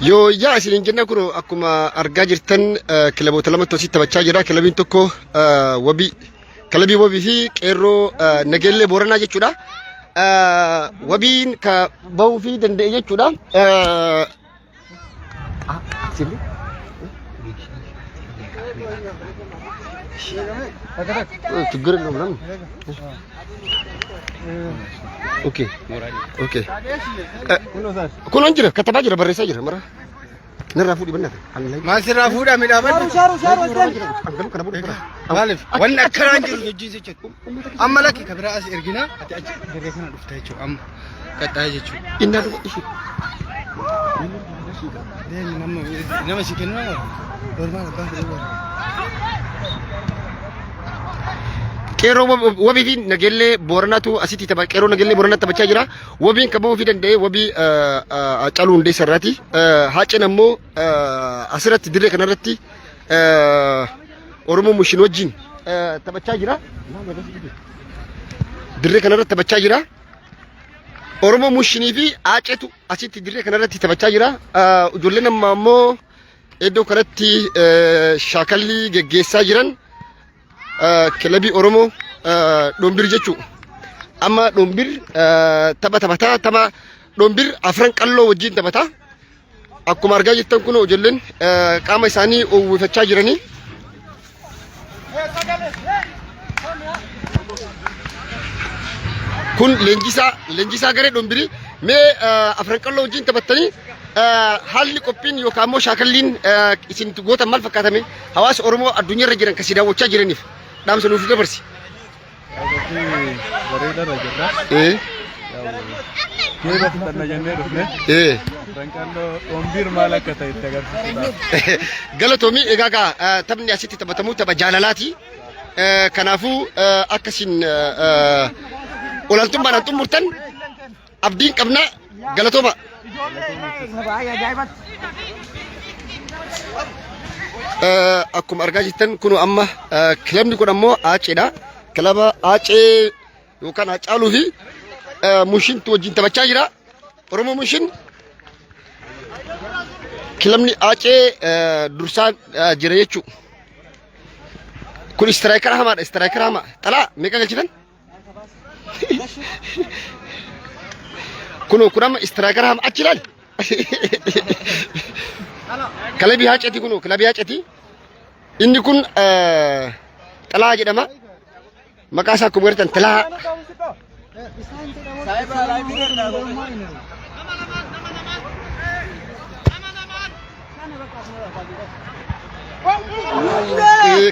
Yoo yaa isiniin jenna kun akkuma argaa jirtan kilaboota lamatu asitti taphachaa jira. Kilabiin tokko wabii kilabii wabii fi qeerroo Nageellee Booranaa jechuudha. Wabiin ka bahuu fi danda'e jechuudha. ችግር የለውም ለምን ኦኬ ኦኬ Kunoon jira katabaa jira barreessaa jira mara narraa fuudhi bannata Maal sirraa fuudhaa midhaabadhu? Angaluu kana booda Maaliif? Wanni akkanaan jiru hojiin jechuudha. Amma lakki ka biraa as erginaa ati achi dirree kana dhufta jechuudha. Amma qaxxaa'ee jechuudha. Innaa dhuga ishee Deemi nama nama si kennu nama normaal abbaa fedhii bara. Qeerroo wabii fi nageellee Booranaatu asitti tapha qeerroo nageellee Booranaa taphachaa jira. Wabiin kan bahuu fi danda'e wabii Hacaaluu Hundeessaa irraati. Haaceen ammoo asirratti dirree kanarratti Oromoo Mushin wajjin taphachaa jira. Dirree kanarratti taphachaa jira. Oromoo Mushinii fi Haaceetu asitti dirree kanarratti taphachaa jira. Ijoolleen amma ammoo iddoo kanatti shaakallii geggeessaa jiran kilabii Oromoo Dhombir jechuudha. Amma Dhombir tapha taphataa tapha Dhombir afran qalloo wajjin taphataa. Akkuma argaa jirtan kun ijoolleen qaama isaanii uwwifachaa jiranii. Kun leenjisaa leenjisaa garee Dhombirii mee afran qalloo wajjin taphattanii haalli qophiin yookaan immoo shaakalliin isin gootan maal fakkaatame hawaasa Oromoo addunyaarra jiran kan si daawwachaa jiraniif dhaamsa nuuf dabarsi. Qophii bareedarra jirra. Geeba fudhanna jennee dhufne. Danqalloo dhombiir maal akka ta'e itti agarsiisuudhaaf. Galatoomii egaa gaa taphni asitti taphatamu tapha jaalalaati. Kanaafuu akka isin olaantummaadhaan xumurtan abdiin qabna galatooma. Akkuma argaa jirtan kun amma kilabni kun ammoo Aaceedha. Kilaba Aacee yookaan Haacaaluu fi Mushintu wajjin taphachaa jira. Oromoo Mushin kilabni Aacee dursaa jira jechuudha. Kun istiraayikara hamaadha. Istiraayikara hamaa. Xalaa meeqa galchitan? Kunoo kun amma istiraayikara hama achi ilaali. Kilabii Haaceeti kunoo kilabii Haaceeti. Inni kun Xalaa jedhama. Maqaa isaa akkuma gartan Xalaa.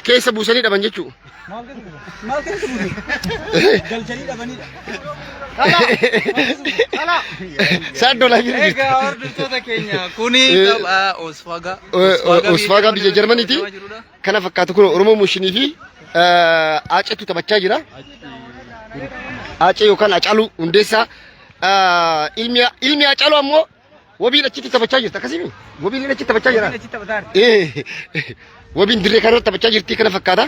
Keessa buusanii dhaban jechuudha. Maal keessa buute? Galchanii dhabanidha. Saaddoo laa jira Egaa hordoftoota keenya kuni tapha Osfaagaa. Osfaagaa biyya Jarmaniiti. Kana fakkaatu kun Oromoo Mushinii fi Aacetu taphachaa jira. Aacee yookaan Acaaluu Hundeessaa. Ilmi Acaaluu ammoo Wabiin achitti taphachaa jirti akkasii wabiin achitti taphachaa jira. Achitti taphataa jirti. Wabiin dirree kanarratti taphachaa jirti kana fakkaata.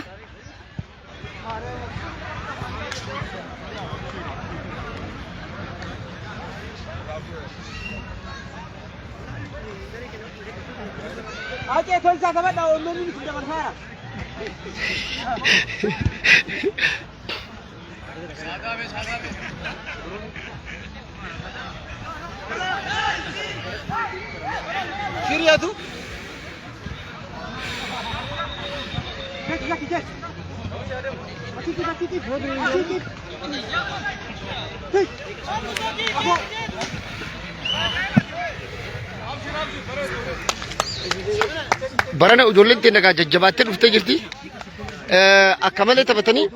Acee tolchaa taphadhaa uummanni nuti dabarsaara. Shiriyatu. Barana ijoolleen teenya egaa jajjabaattee dhuftee jirti. Akka malee taphatanii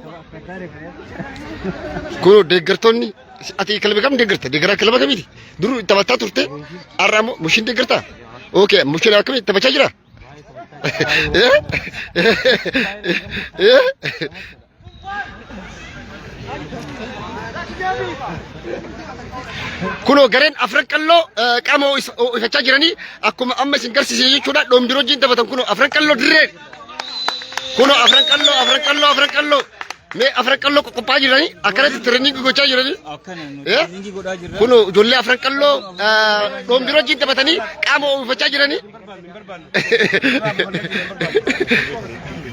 kun deeggartoonni ati kilaba kam deeggarta? Deeggaraa kilaba kamiiti? Dur taphataa turte har'a immoo mushiin deeggartaa? Okay mushiin akkamii taphachaa jira? Kunoo gareen afran qalloo qaama ho'ifachaa jiranii akkuma amma isin garsiise jechuudha dhoomdiroo wajjin taphatan kunoo afran qalloo dirree kunoo afran qalloo afran qalloo afran qalloo Mee afran qalloo qoqqophaa jiranii akkanatti tireniingii gochaa jiranii. Akkana nu Eh? tireniingii godhaa jirra. Kun ijoollee afran qalloo dhombiroo wajjin taphatanii qaama oomishachaa jiranii.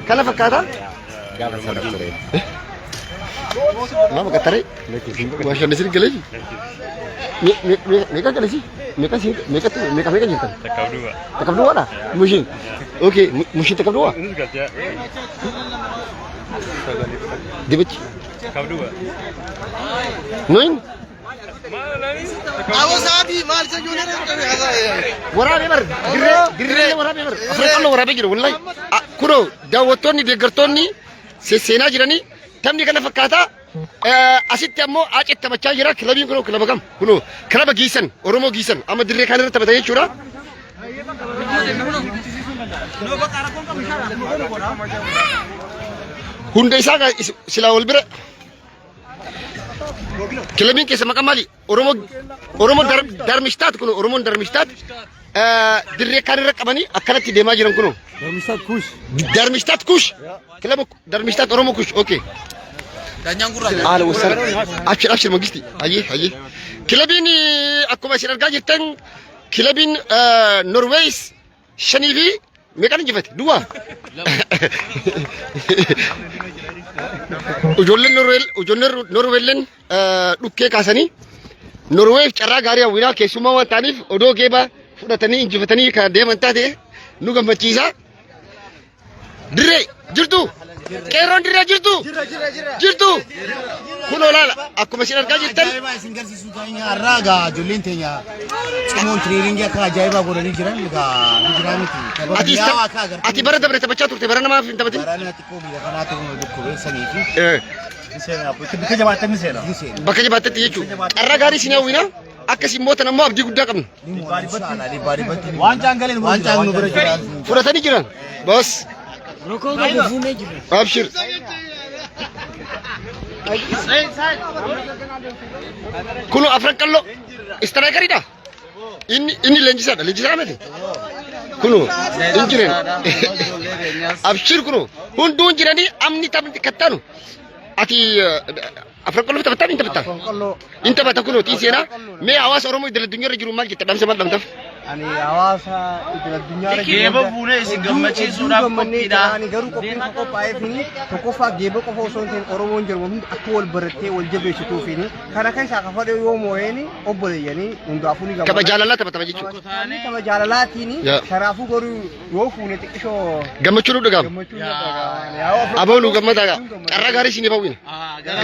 Kana fakkaata. Maama qaxaree. Waa shan isin galee. Meeqa galesi? Meeqa isin meeqa meeqa meeqa jirtan? Takkaaf duwwaa. Takkaaf duwwaadha? Mushiin. Okay, mushiin takkaaf duwwaa? Innis galchee. Dibichi. Takkaaf duwwaa. Nuyin Aboo sa'aatii maal isa ijoollee irra qabee haasa'e. waraabee bar dirree dirree waraabee bar afran qalloo waraabee jira wallahi. Kunoo daawwattoonni deeggartoonni sesseenaa jiranii taphni kana fakkaata. Asitti ammoo Aacet taphachaa jira. Kilabiin kunoo kilaba kam? Kunoo kilaba Giisan Oromoo Giisan amma dirree kaan irra taphata jechuudha. Hunda isaa silaa wal bira kilabiin keessa maqaan maali? Oromoo Oromoo Darmishtaat kun Oromoon Darmishtaat dirree kaan irra qabanii akkanatti deemaa jiran kunoo. Darmishtaat Kush. Darmishtaat Kush. Kilaba Darmishtaat Oromoo Kush. Okay. Daanyaan gurraacha. Haala wasan. Abshir abshir magisti. Hayyee hayyee. Kilabiin akkuma isin argaa jirtan kilabiin Norwees shanii fi meeqaan injifate? Duwwaa. Ijoolleen Norweel ijoolleen Norweelleen dhukkee kaasanii Norweef carraa gaarii hawwinaa keessummaa waan ta'aniif odoo geeba fudhatanii injifatanii kan deeman taate nu gammachiisa. Dirree jirtu qeerroon dirree jirtu jirtu kun olaala akkuma isin argaa jirtan Ajaa'ibaa isin garsiisuu keenya har'aa egaa ijoolleen teenya cimoon tiriiriingii akka ajaa'ibaa godhanii jiran egaa ni jiraa miti. Tapha ati mi'aawaa akka agartanii ati bara dabre taphachaa turte bara namaaf hin taphatin. Barana xiqqoo biyya kanaatu dhukkubee sanii fi Bakka jabaatte ni seena. ni seena. Bakka jabaattetti jechuudha. Carraa gaarii isin hawwina akka isin mootan ammoo abdii guddaa qabna. Ni moona inshallah dhibbaa dhibbatti ni moona. Waancaan galee nu bira jira. Waancaan nu bira jira. Fudhatanii jiran. Bas. Abshir. Kun afran qalloo istiraayikariidha. Inni inni leenjisaadha. Leenjisaa miti. Kunu hin jiran. Abshir kunu hunduu hin jiranii amni taphni kattaanu. Ati afran qalloo taphattaa hin taphattaa? Hin taphata kunoo tii seenaa. Mee hawaasa Oromoo idil addunyaa irra jiru maal jetta dhamsa maal dhamtaf? Ani hawaasa idil addunyaa irra jiru Geeba hunda fuunee isin hedduu gammachiisuudhaaf hedduu gammannee qophiidha. jira. Ani garuu qophiin kan qophaa'eefini tokkoffaa geeba qofa osoo hin ta'in Oromoon jiru hundi akka wal barattee wal jabeessituufini kana keessaa ka fadhe yoo moo'eeni obboleeyyanii hundaafuu ni Tapha gammada. jaalalaa taphatama jechuudha. Taphni tapha jaalalaatiini Yaa. kanaafuu garuu yoo fuune xiqqishoo Gammachuu nu dhaga'ama. gammachuu nu dhaga'ama. Yaa Aboo nu gammadaa gaa. Carraa gaarii isiniif hawwina.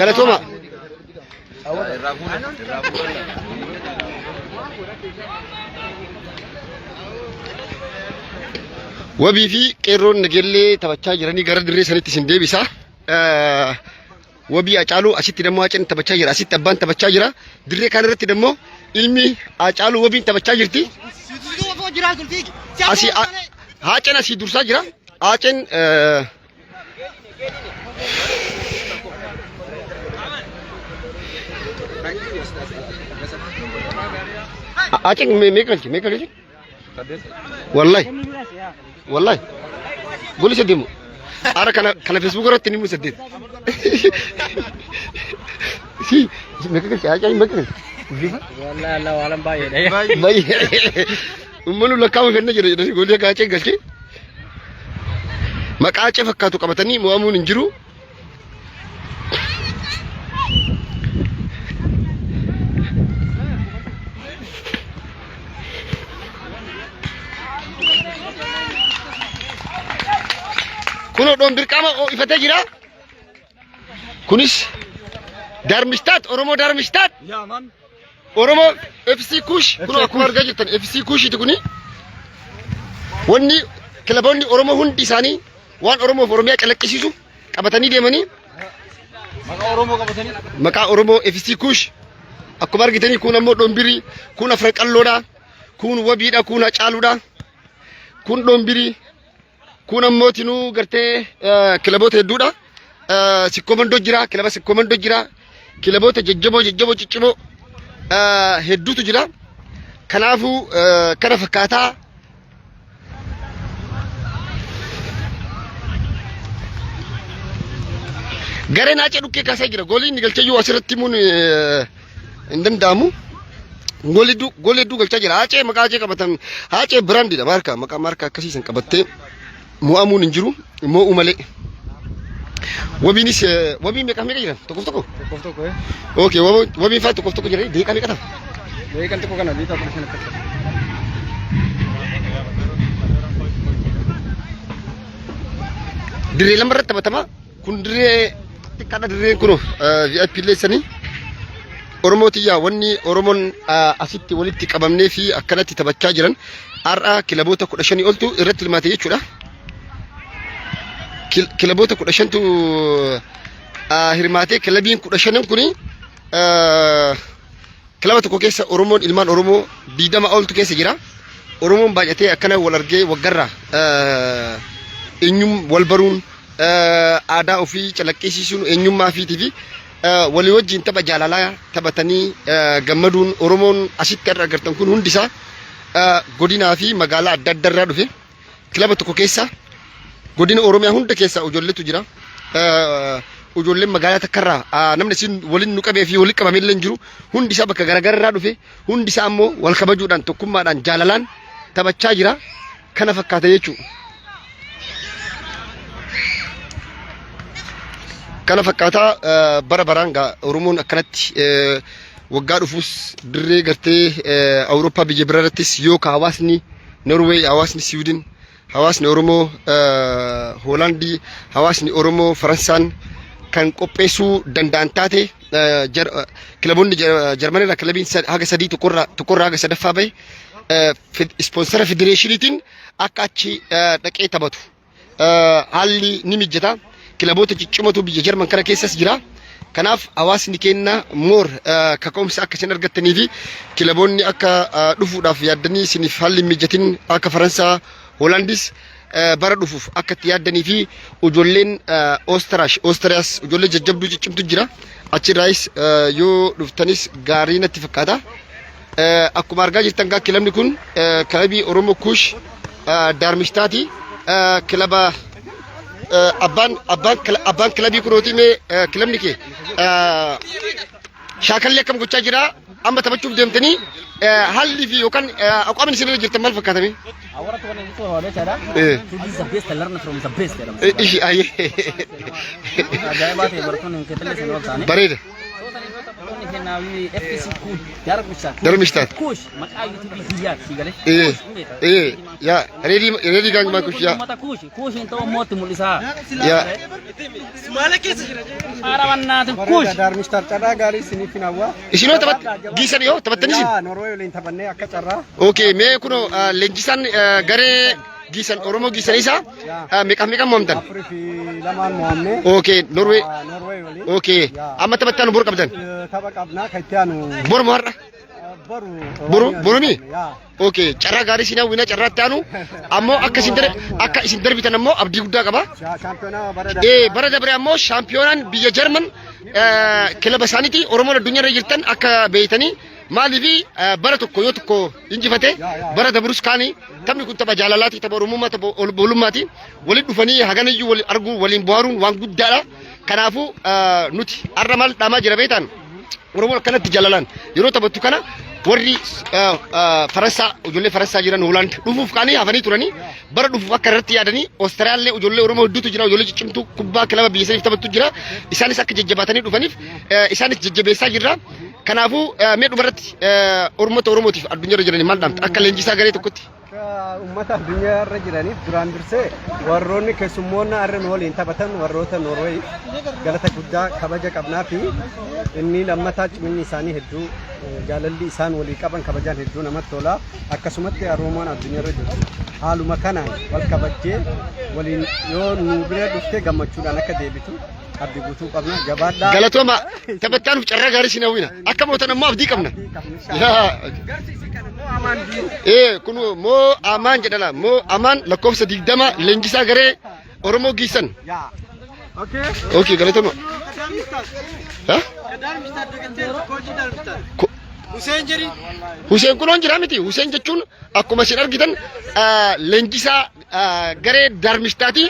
Galatooma. Wabii fi qeerroon nageellee taphachaa jiranii gara dirree sanitti isin deebisa. Wabii Hacaaluu asitti dammoo Haceen taphachaa jira. Asitti abbaan taphachaa jira. Dirree kaan irratti dammoo ilmi Hacaaluu wabiin taphachaa jirti. Asii Haceen asii dursaa jira. Haceen Haceen meeqa galche? Meeqa galche? Wallahi. Wallahi. Goolii saddeet moo? Ara kana kana Facebook irratti ni mul'isa saddeet. Si meeqa galche? Haceen meeqa galche? Wallahi Allah waalan baay'eedha. Baay'ee. Uummanni lakkaa'uu fenna jira jedhanii goolii akka Haceen galche. Maqaa Hacee fakkaatu qabatanii mo'amuun hin jiru. Kunoo dhoon birqaama ifatee jira. Kunis Darmishtaat Oromoo Darmishtaat. Oromoo FC Kush kunoo akkuma argaa jirtan FC Kushiiti kuni. Wanni kilaboonni Oromoo hundi isaanii waan Oromoof Oromiyaa calaqqisiisu qabatanii deemanii Maqaa Oromoo qabatanii. Maqaa Oromoo FC Kush akkuma argitanii kun ammoo dhombirii kun afran qalloodha kun wabiidha kun hacaaluudha kun dhombirii kun ammoo tinuu gartee kilaboota hedduudha sikkoo mandoo jira kilaba sikkoo mandoo jira kilaboota jajjaboo jajjaboo ciccimoo hedduutu jira kanaafuu kana fakkaataa. Gareen Haacee dhukkee kaasaa jira. Goolii inni galchee jiru asirratti himuun hin danda'amu. Goolii hedduu goolii hedduu galchaa jira. Haacee maqaa Haacee qabatan Haacee biraandiidha maarkaa maqaa maarkaa akkasii san qabattee mo'amuun hin jiru mo'uu malee. Wabiinis wabiin meeqa meeqa jiran tokkoof tokko? Tokkoof tokko. Okay wabiin faa tokkoof tokko jiran deeqaa meeqa ta'a? Deeqan tokko kana deeqaa 15 akkas ta'a. Dirree lama irratti taphatama. Kun dirree xiqqaadha dirreen kun VIP leessanii. Oromoo tiyyaa wanni Oromoon asitti walitti qabamnee fi akkanatti taphachaa jiran har'a kilaboota 15 oltu irratti hirmaate jechuudha. Kilaboota 15tu hirmaatee kilabiin 15 kun Kilaba tokko keessa Oromoon ilmaan Oromoo 20 oltu keessa jira. Oromoon baay'atee akkana wal argee waggarraa eenyum wal baruun aadaa ofii calaqqisiisuun eenyummaa ofiitii fi walii wajjin tapha jaalalaa taphatanii gammaduun Oromoon asitti har'a agartan kun hundisaa godinaa fi magaalaa adda addaa irraa dhufe. Kilaba tokko keessa godina Oromiyaa hunda keessa ijoolleetu jira. Ijoolleen magaalaa takkarraa namni isin waliin nu qabee fi waliin qabame illee hin jiru. Hundi isaa bakka garaagaraa dhufe hundi isaa ammoo wal kabajuudhaan tokkummaadhaan jaalalaan taphachaa jira. Kana fakkaata jechuudha. Kana fakkaataa bara baraan gaa Oromoon akkanatti waggaa dhufus dirree gartee Awurooppaa biyya biraa irrattis yoo ka hawaasni Norway, hawaasni Siwiidin, hawaasni Oromoo Hoolaandii, hawaasni Oromoo Faransaan kan qopheessuu danda'an taate kilaboonni Jarmanii irraa kilabiin haga sadii tokkorraa tokkorraa haga sadaffaa bahe ispoonsara federeeshiniitiin akka achi dhaqee taphatu. Haalli ni mijjata. Kilaboota ciccimotu biyya Jarman kana keessas jira. Kanaaf hawaasni keenya moor kaka'umsa akka isin argattanii fi kilaboonni akka dhufuudhaaf yaaddanii isiniif haalli hin mijatin akka Faransaa, Hoolaandis bara dhufuuf akka itti yaaddanii fi ijoolleen Oostirash, Oostiriyaas ijoollee jajjabduu ciccimtu jira. Achirraayis yoo dhuftanis gaarii natti fakkaata. Akkuma argaa jirtan gaa kilabni kun kilabii Oromoo Kuush Daarmishtaati. Kilaba abbaan abbaan abbaan kilabii kunooti mee kilabni kee shaakalli akkam gochaa jira amma taphachuuf deemtanii haalli fi yookaan aqwaamni isin irra jirtan maal fakkaatame? To be the best, learn from the best jedhama. Ishi ayyee. Ajaa'ibaa ta'e barattoonni hin keetallee sana ol ta'anii. Bareeda. Darmishtaat. Kush maqaa yuutuubii kiyyaati si galee. Ee ee yaa reedii reedii gaangumaa kush yaa. Uummata kush kush hin ta'u immoo itti mul'isaa. Yaa. Haara wannaati kush. Daarmishtar carraa gaarii isiniif hin hawwa. Isin yoo taphat giisan yoo taphattanii isin. Yaa Norway waliin taphannee akka carraa. Okay mee kunoo leenjisaan garee Giisan Oromoo Giisan isaa meeqaaf meeqaan mo'amtan? 4 fi 2n mo'amne. Okay Norway. Norway waliin. Okay amma taphattaan bor qabdan? Tapha qabnaa kan itti aanu. Bor moo har'a? Boru. Boru borumi? Okay carraa gaarii isin hawwina carraa itti aanu ammoo akka isin akka isin darbitan ammoo abdii guddaa qaba. Shaampiyoonaa bara Ee bara dabre ammoo shaampiyoonaan biyya Jarman kilaba isaaniiti Oromoon addunyaarra jirtan akka beeytanii Maaliif bara tokko yoo tokko injifate bara dabrus kaani taphni kun tapha jaalalaati tapha oromummaa tapha obbolummaati walitti dhufanii haganayyuu wal arguu waliin bohaaruun waan guddaadha. Kanaafuu nuti har'a maal dhaamaa jira beektaan Oromoon akkanatti jaalalaan yeroo taphattu kana warri Faransaa ijoollee Faransaa jiran Hoolaand dhufuuf kaanii hafanii turanii bara dhufuuf akka irratti yaadanii Oostiraallee ijoollee Oromoo hedduutu jira ijoollee ciccimtuu kubbaa kilaba biyya saniif taphattu jira isaanis akka jajjabaatanii dhufaniif isaanis jajjabeessaa jirra. Kanaafuu mee dhumarratti uummata Oromootiif addunyaarra jiranii maal dhaamta akka leenjisaa garee tokkotti? Akka uummata addunyaarra jiraniif duraan dursee warroonni keessummoonni har'a nu waliin taphatan warroota Noorweey galata guddaa kabaja qabnaa fi inni lammataa ciminni isaanii hedduu jaalalli isaan walii qaban kabajaan hedduu namatti tola. Akkasumatti Oromoon addunyaarra jirtu haaluma kanaan wal kabajjee waliin yoo nu bira dhufte gammachuudhaan akka deebitu Abdi guutuu qabna jabaadhaa. Galatooma taphattaanuuf carraa gaarii isin hawwina. Akka mootan ammoo abdii qabna. Yaa. Ee kun moo amaan jedhala moo amaan lakkoofsa 20 leenjisaa garee Oromoo Giisan. Yaa. Okay. Okay galatooma. Ha? Huseen kunoon jira miti. Huseen jechuun akkuma isin argitan leenjisaa garee Darmishtaati.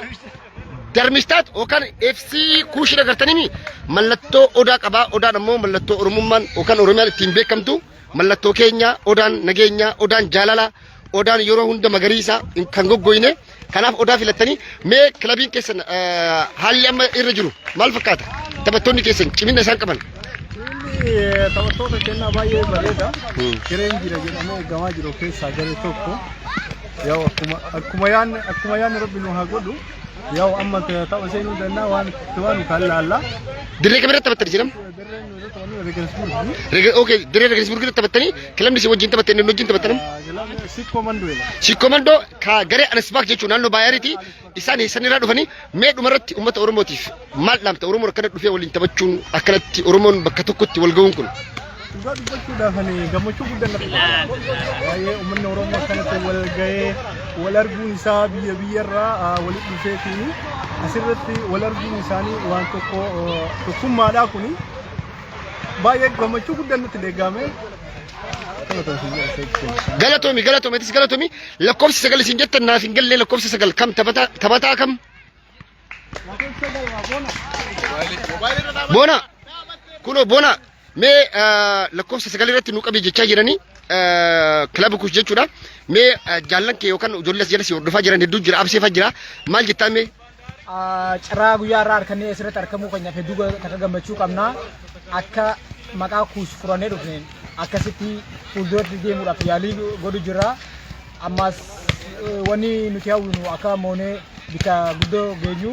Darmistaat yookaan FC Kuushii agartanii mallattoo odaa qabaa. Odaan ammoo mallattoo Oromummaan yookaan Oromiyaan ittiin beekamtu mallattoo keenya odaan nageenya odaan jaalala odaan yeroo hunda magariisa kan goggoyne kanaaf odaa filattanii mee kilabiin keessan haalli amma irra jiru maal fakkaata? Taphattoonni keessan cimina isaan qaban. Inni taphattoota kennaa baay'ee bareeda. Gareen jira jedhamee eegamaa jiru keessaa garee tokko. Yaa'u akkuma akkuma yaanne akkuma yaanne rabbi nu haa godhu. Yaa'u amma tapha seenuu danda'a waan itti waan kan laalla. Dirree kamirratti taphattanii jedhama? Dirreen nu irratti taphannu Regensburg. Okay, dirree Regensburg irratti taphattanii kilabni isin wajjin taphattan inni wajjin taphattan. Sikkoo Mandu'eela. Sikkoo Mandoo ka garee Anesbaak jechuun naannoo Baayariiti. Isaan eessanirraa dhufanii mee dhumarratti uummata Oromootiif maal dhaamta? Oromoon akkana dhufee waliin taphachuun akkanatti Oromoon bakka tokkotti wal ga'uun kun. Dhugaa dubbachuudhaaf ani gammachuu guddaan natti dhaga'ama. Baay'ee uummanni Oromoo akkanatti wal ga'ee wal arguun isaa biyya biyyarraa walitti dhufeetiin asirratti wal arguun isaanii waan tokko tokkummaadhaa kuni baay'ee gammachuu guddaan nutti dhaga'ame. Galatoomi galatoomi atis galatoomi lakkoofsa sagal isin jettan naaf hin galle lakkoofsa sagal kam taphataa taphataa kam? Boona kunoo boona mee lakkoofsa sagal irratti nu qabi jechaa jiranii kilaba kush jechuudha mee jaallan kee yookaan ijoollee as jala si hordofaa jiran hedduu jira abseefaa jira maal jettaa mee? Carraa guyyaa irraa harkannee asirratti argamuu keenyaaf hedduu takka gammachuu qabna. Akka maqaa kuus furannee dhufneen akkasitti fuulduratti deemuudhaaf yaalii godhu jirra. Ammas wanni nuti hawwinu akka moonee bikka guddoo geenyu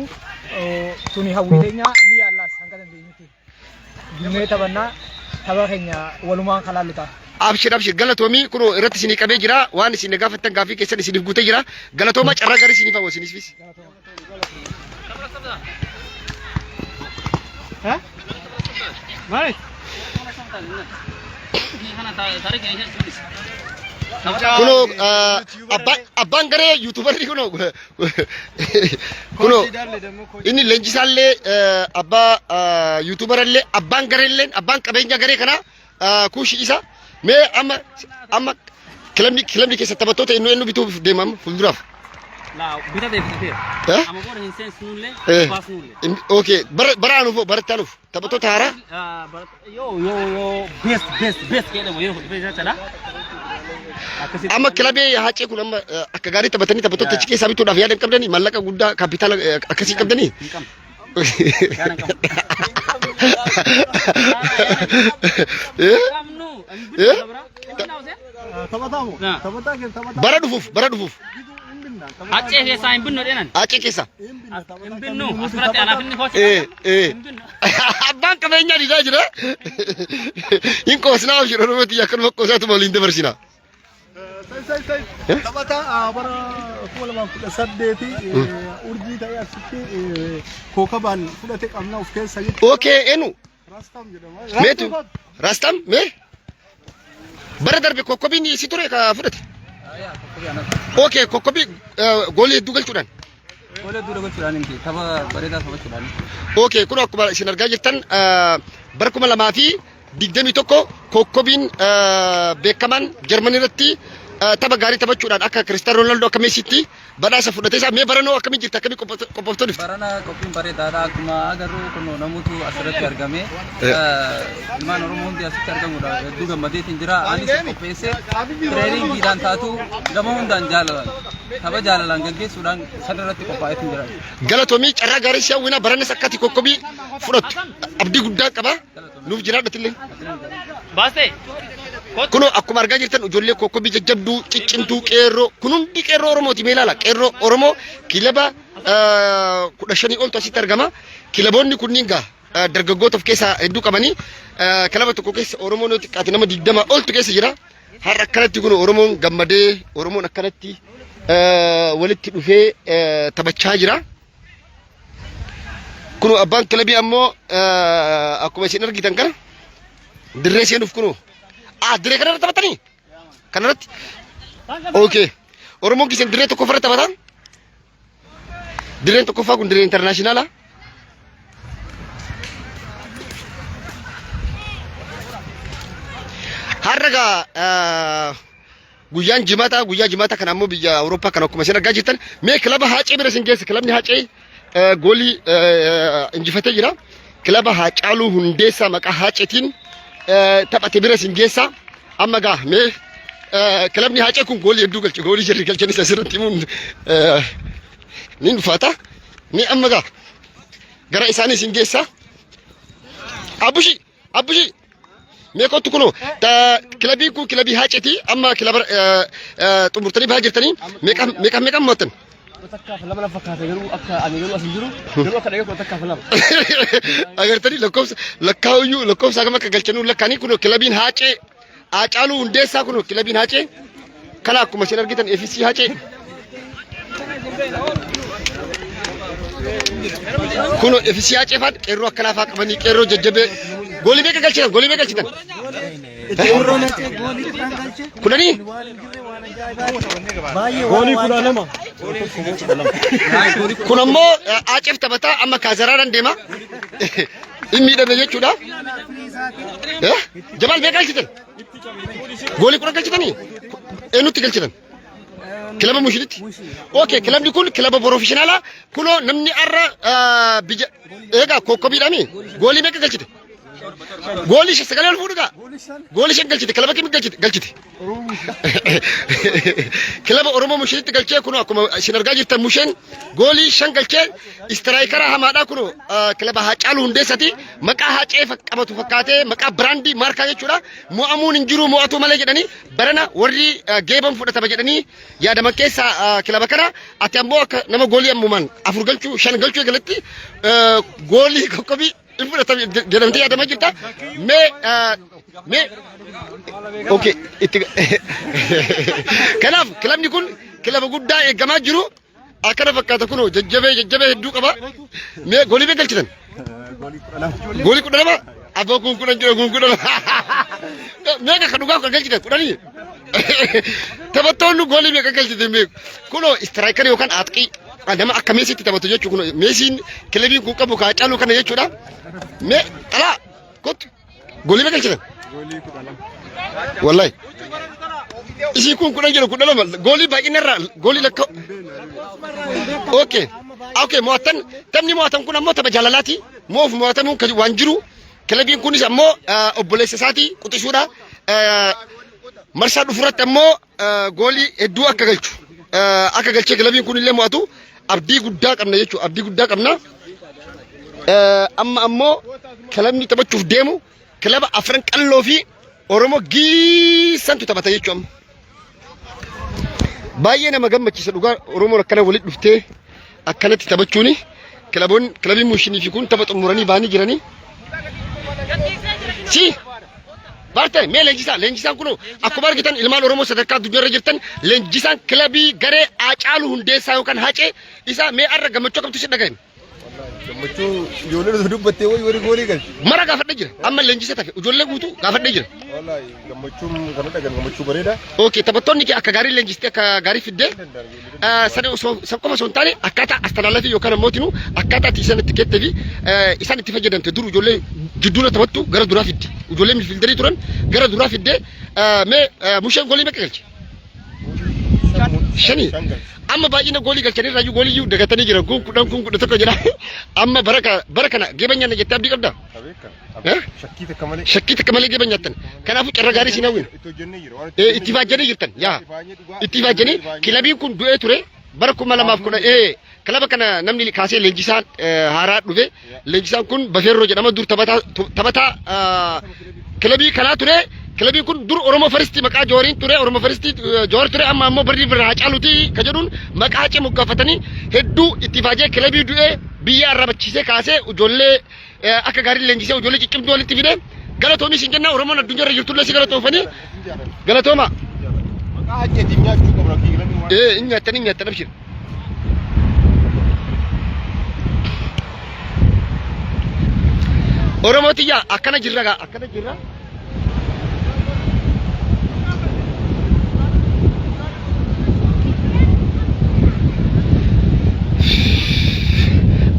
tuni hawwii teenya ni yaallaas hanga dandeenyutti. Dunnee taphannaa tapha keenya walumaan kan laallu ta'a. Abshir abshir galatoomii kunoo irratti isinii qabee jira waan isin gaafattan gaaffii keessan isiniif guutee jira galatoomaa carraa gaarii isiniif hawwa isiniifis. Kunoo abbaan garee yuutuubarri kunoo kunoo inni leenjisaallee abbaa yuutuubarallee abbaan gareelleen abbaan qabeenya garee kanaa kuushi isa mee amma amma kilabni kilabni keessa taphattoota eenyu eenyu bituuf deema amma fuulduraaf. Laa bitatee bitateera. Eh? Amma booda hin seensisnullee Eh. baasnullee. Okay bara bara aanuuf hoo bara itti aanuuf taphattoota haaraa. Yoo yoo yoo best best best jedhamu yeroo dhufee jechaadha. Akkasitti. Amma kilabii Haacee kun amma akka gaarii taphatanii taphattoota achi keessaa bituudhaaf yaada hin qabdanii maallaqa guddaa kaapitaala akkasii qabdanii. Hin qabnu. Yaada hin qabnu. Eh? Qabnu. Eh? Taphataa moo? Taphataa keenya taphataa. Bara dhufuuf bara dhufuuf Haccee keessaa hin binnu dhenan. Haacee keessaa. Hin binnu. As biratti anaaf inni kooti. Eh, eh. Hin binnu. Abbaan qabeenyaa didaa jira. Hin qoosnaa abshir Oromoo tiyya akkanuma qoosaatuma waliin dabarsina. Taphataa bara 2018 urjii ta'ee asitti kookabaan fudhate qabna of keessa jechuudha. Okay enu Raastam jedhama. meetu Raastam mee bara darbe kokkobiin si ture ka fudhate. Okay kokkobii goolii hedduu galchuudhaan. Gola dura gochuudhaan miti tapha bareedaa taphachuudhaan. Okay, kun akkuma isin argaa jirtan bara 2021 kokkobiin beekamaan Jarmanii irratti tapha gaarii taphachuudhaan akka Kiristaanoo Roonaaldoo akka Meesiitti badhaasa fudhatee isaa mee baranoo akkamii jirta akkamii qophooftoo dhufte? Barana qophiin bareedaadha. Akkuma agarru kun namoota asirratti argame. Ilmaan Oromoo hundi asitti argamudha. Hedduu gammadeetiin jira. Anis qopheessee tireeningiidhaan taatu gama hundaan jaalalaan tapha jaalalaan gaggeessuudhaan san irratti qophaa'eetiin jira. Galatoomii carraa gaarii si hawwina baranas akkati kokkobii fudhattu abdii guddaa qaba nuuf jiraadhatillee. Baastee. Kunoo akkuma argaa jirtan ijoollee kokkobii jajjabduu ciccimtuu qeerroo kun hundi qeerroo Oromooti mee ilaala qeerroo Oromoo kilaba 15 oltu asitti argama kilaboonni kunniin gaa dargaggoota of keessaa hedduu qabanii kilaba tokko keessa Oromoon yoo xiqqaate nama 20 oltu keessa jira har'a akkanatti kun Oromoon gammadee Oromoon akkanatti walitti dhufee taphachaa jira. Kunoo abbaan kilabii ammoo akkuma isin argitan kana dirree seenuuf kunoo. Ah dirree kanarra taphatanii? Kanarratti? Okay. Oromoon keessan dirree tokkoffarra taphataa? Dirreen tokkoffaa kun dirree intarnaashinaala. Har'a gaa Guyyaan Jimaataa guyyaa Jimaataa kana ammoo biyya Awurooppaa kana akkuma isin argaa jirtan mee kilaba Haacee bira isin geessa kilabni Haacee Goolii injifatee jira. Kilaba Haacaaluu Hundeessaa maqaa Haaceetiin taphate bira isin geessa. Amma gaa mee kilabni Haacee kun goolii hedduu galche goolii jarri galchanis asirratti himuun ni ulfaata. Mee amma gaa gara isaanii isin geessa. Abbushii Abbushii mee kottu kunoo kilabiin kun kilabii Haaceeti amma kilaba xumurtanii bahaa jirtanii meeqa meeqa meeqa mo'attan? Takkaaf lama na fakkaata garuu akka ani garuu as hin jiru garuu akka dhagee kudha takkaaf lama. Agartanii lakkoofsa lakkaa'uyyuu lakkoofsa hagam akka galchanuu lakkaanii kunoo kilabiin Haacee Haacaaluu Hundeessaa kunoo kilabiin Haacee kana akkuma isin argitan FC Haacee kunoo FC Haacee faan qeerroo akkanaa faa qabanii qeerroo jajjabee goolii meeqa galchitan goolii meeqa galchitan kudhanii Goolii 12. Kun ammoo Aaceef taphataa amma kaazaraadhaan deema. Hin miidhame jechuudha. Eh? Jamaal meeqa galchitan? Goolii 10 galchitanii? Eenyutti galchitan? Kilaba Mushiritti? Okay, kilabni kun kilaba porofeshinaalaa. Kunoo namni har'a biyya eegaa kokkobiidhaami. Goolii meeqa galchite? Goolii sagalee ol fuudhugaa. Goolii shan galchite kilaba kamitti galchite? Galchite. Kilaba Oromoo Mushiritti galchee kunoo akkuma isin argaa jirtan Musheen goolii shan galchee istiraayikara hamaadhaa kunoo kilaba Haacaaluu Hundeessati maqaa Haacee qabatu fakkaatee maqaa biraandii maarkaa jechuudha. Mo'amuun hin jiru mo'atuu malee jedhanii barana warri geeban fudhatama jedhanii yaadaman keessaa kilaba kana ati ammoo akka nama goolii ammumaan afur galchuu shan galchuu eegalatti goolii kokkobii hin fudhatame jedhamtee yaadamaa jirta. Mee mee okay itti kanaaf kilabni kun kilaba guddaa eegamaa jiru akkana fakkaata kunoo jajjabee jajjabee hedduu qaba. Mee goolii meeqa galchitan? Goolii 12 abboo kun 10 jira kun 10 meeqa kan dhugaa kan galchitan kudhanii? Taphattoonni goolii meeqa galchitan beeku? Kunoo istiraayikar yookaan aaxqii nama akka Meesiitti taphatu jechuudha. Kunoo Meesiin kilabiin kun qabu kaacaaluu kana jechuudha. Mee xalaa kottu goolii meeqa galchitan? Wallahi. Isii kun 10 jedhu 12 goolii baay'ina irraa goolii lakka. Okay. Okay mo'atan taphni mo'atan kun ammoo tapha jaalalaati. Moof mo'atamuun kan waan jiru. Kilabiin kunis ammoo obboleessa isaatii quxisuudha. Marsaa dhufurratti ammoo goolii hedduu akka galchu akka galchee kilabiin kun illee mo'atu abdii guddaa qabna jechuudha. Abdii guddaa qabna. Amma ammoo kilabni taphachuuf deemu kilaba Afran Qalloo fi Oromoo Giissantu taphata jechuudha amma. Baay'ee nama gammachiisa dhugaa Oromoon akkana walitti dhuftee akkanatti taphachuuni kilaboon kilabiin Mushinii fi kun tapha xumuranii ba'anii jiranii. Si Baarte mee leenjisaa leenjisaan kun akkuma argitan ilmaan Oromoo sadarkaa addunyaa irra jirtan leenjisaan kilabii garee Haacaaluu Hundeessaa yookaan Haacee isaa mee arra gammachuu akkamtu si dhaga'ame. Gammachuu ijoolleen osoo dubbattee wayi warri goolii galche. Mara gaafadhee jira. Amma leenjisa tafe ijoollee guutuu gaafadhee jira. Wallaahi gammachuun kana dhagan gammachuu bareeda. Okay, taphattoonni kee akka gaarii leenjistee akka gaarii fiddee sana osoo san qofa osoo hin taane akkaataa astalaallafii yookaan ammoo tinu akkaataa ati isaan itti keettee fi isaan itti fayyadamte dur ijoollee jidduura taphattu gara duraa fidde. Ijoollee midfiildarii turan gara duraa fiddee mee musheen goolii meeqa galche? Shani. Amma baay'ina goolii galchanii irraa goolii iyyuu dagatanii jiran kun 10 kun 11 jedha. Amma bara bara kana geeba nyaanna jettee abdii qabdaa? Eh? Shakkii takka malee. Shakkii takka malee geeba nyaattan. Kanaafuu carra gaarii siin hawwina. Itti hojjennee jira. Waan Eh, itti ifaajjanii jirtan yaa. Itti ifaajjanii kilabiin kun du'ee ture bara 2010 kilaba kana namni kaasee leenjisaan haaraa dhufe leenjisaan kun Bafeerroo jedhama dur taphataa taphataa kilabii kanaa ture kilabiin kun dur Oromoo Faristii maqaa Jooriin ture Oromoo Faristii Joor ture amma ammoo barri birraa Hacaaluuti ka jedhuun maqaa Hacee moggaafatanii hedduu itti ifaajee kilabii du'ee biyya arrabachiisee kaasee ijoollee akka gaarii leenjisee ijoollee ciccimtuu walitti fide galatoomii siin jenna Oromoon addunyaa irra jirtullee si galatoofanii galatooma. Maqaa Haceetiin nyaachuu qabna kilabii waan. Ee hin nyaattan hin nyaattan abshir. Oromoo tiyya akkana jirra gaa akkana jirra.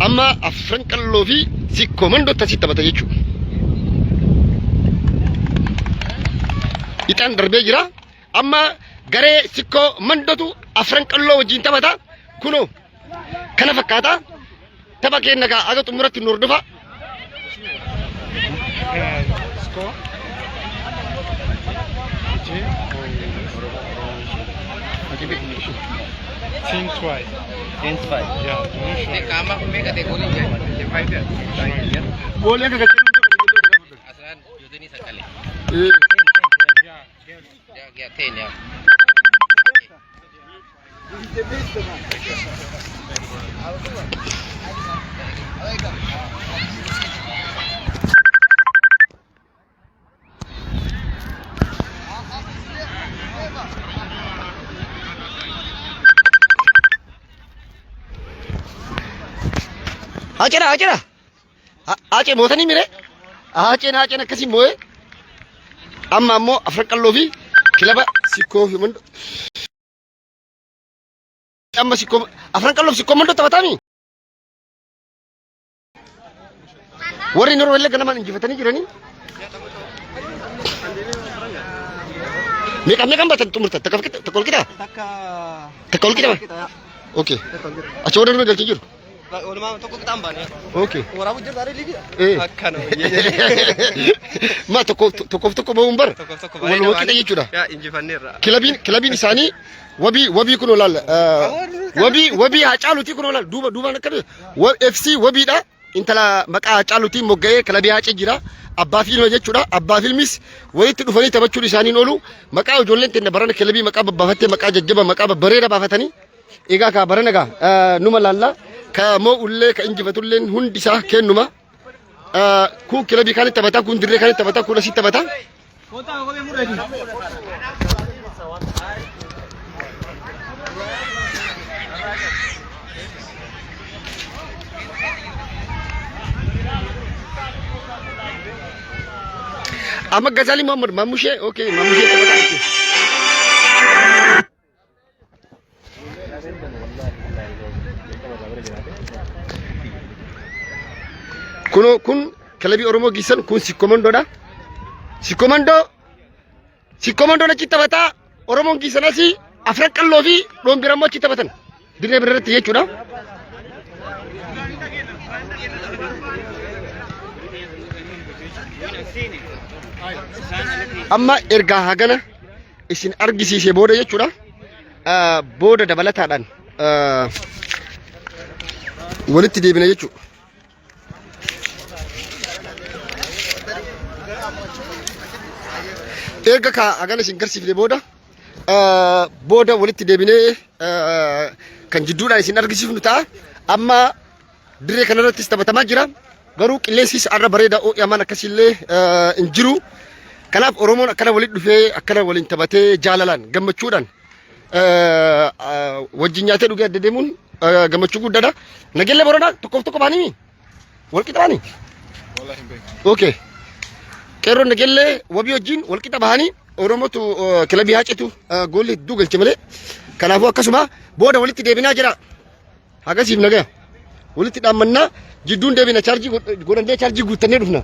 Amma afran qalloo fi sikkoo mandoo tasii taphata jechuudha. Ixaan darbee jira. Amma garee Sikkoo Mandotu Afran Qalloo wajjin taphata. Kunoo kana fakkaata. Tapha keenya gaa aga xumuratti nu hordofa. Score. Team twice. 10-5. Yeah. Goolii akka galchee Haceedha haceedha. Hacee mootanii mire. Haceen haceen akkasii moo'ee. Amma ammoo afran qalloo fi kilaba sikkoo fi mandoo. Amma sikkoo afran qalloo fi sikkoo mandoo taphataami. Warri Norweellee ganamaan injifatanii jiranii. Meeqa meeqan baatan xumurtan? Takka takka ol qixa? Takka. Takka ol qixa? Okay. Achi booda nurra galchee jiru. Walumaa tokko qixaan baane. Okay. Waraabu jirta aree liigidha. Eh. Akkana. Ma tokko tokkoof tokko bahuun bara. Tokkoof tokko Waluma qixa jechuudha. Yaa injifanneerra. Kilabiin kilabiin isaanii wabii wabii kun olaal wabii wabii Haacaaluutii kun olaal duuba duubaan akka FC wabiidha. Intala maqaa Haacaaluutiin mogga'ee kilabii Haacee jira. Abbaa fi ilma jechuudha. Abbaa fi ilmis walitti dhufanii taphachuun isaaniin oolu. Maqaa ijoolleen teenya barana kilabii maqaa babbaafattee maqaa jajjaba maqaa babbareeda baafatanii. Egaa kaa barana gaa numa laalla. Ka moo'ullee ka injifatulleen hundi isaa kennuma. Kun kilabii kaanitti taphata, kun dirree kaanitti taphata, kun asitti taphata. Amma Gazaalii Muhammad Mamushee, okay, Mamushee taphata. Okay. Kunoo kun kilabii Oromoo Giisan kun Sikkomandoodha. Sikkomandoo Sikkomandoon achi taphataa Oromoon Giisan asii afran qalloo fi dhoonbira immoo achi taphatan. Dirree bira irratti jechuudha. Amma ergaa hagana isin argisiise booda jechuudha. Booda dabalataadhaan walitti deebina jechuudha. Erga ka hagana isin garsiifne booda booda walitti deebinee kan jidduudhaan isin argisiifnu ta'a. Amma Dirree kanarrattis taphatamaa jira. Garuu qilleensis har'a bareeda ho'i hamaan akkasiillee hin jiru. Kanaaf Oromoon akkana walitti dhufee akkana waliin taphatee jaalalaan gammachuudhaan wajjin nyaatee dhugee adda deemuun gammachuu guddaadha. Nageellee Booranaa tokkoof tokko baanii walqixa baanii? Okay. Qeerroon Nageellee wabii wajjin walqixa bahanii Oromootu kilabii Haacetu goolli hedduu galche malee. Kanaafuu akkasuma booda walitti deebinaa jira. Hagasiif nagaya. Walitti dhaammannaa jidduun deebina chaarjii godhannee chaarjii guuttannee dhufna.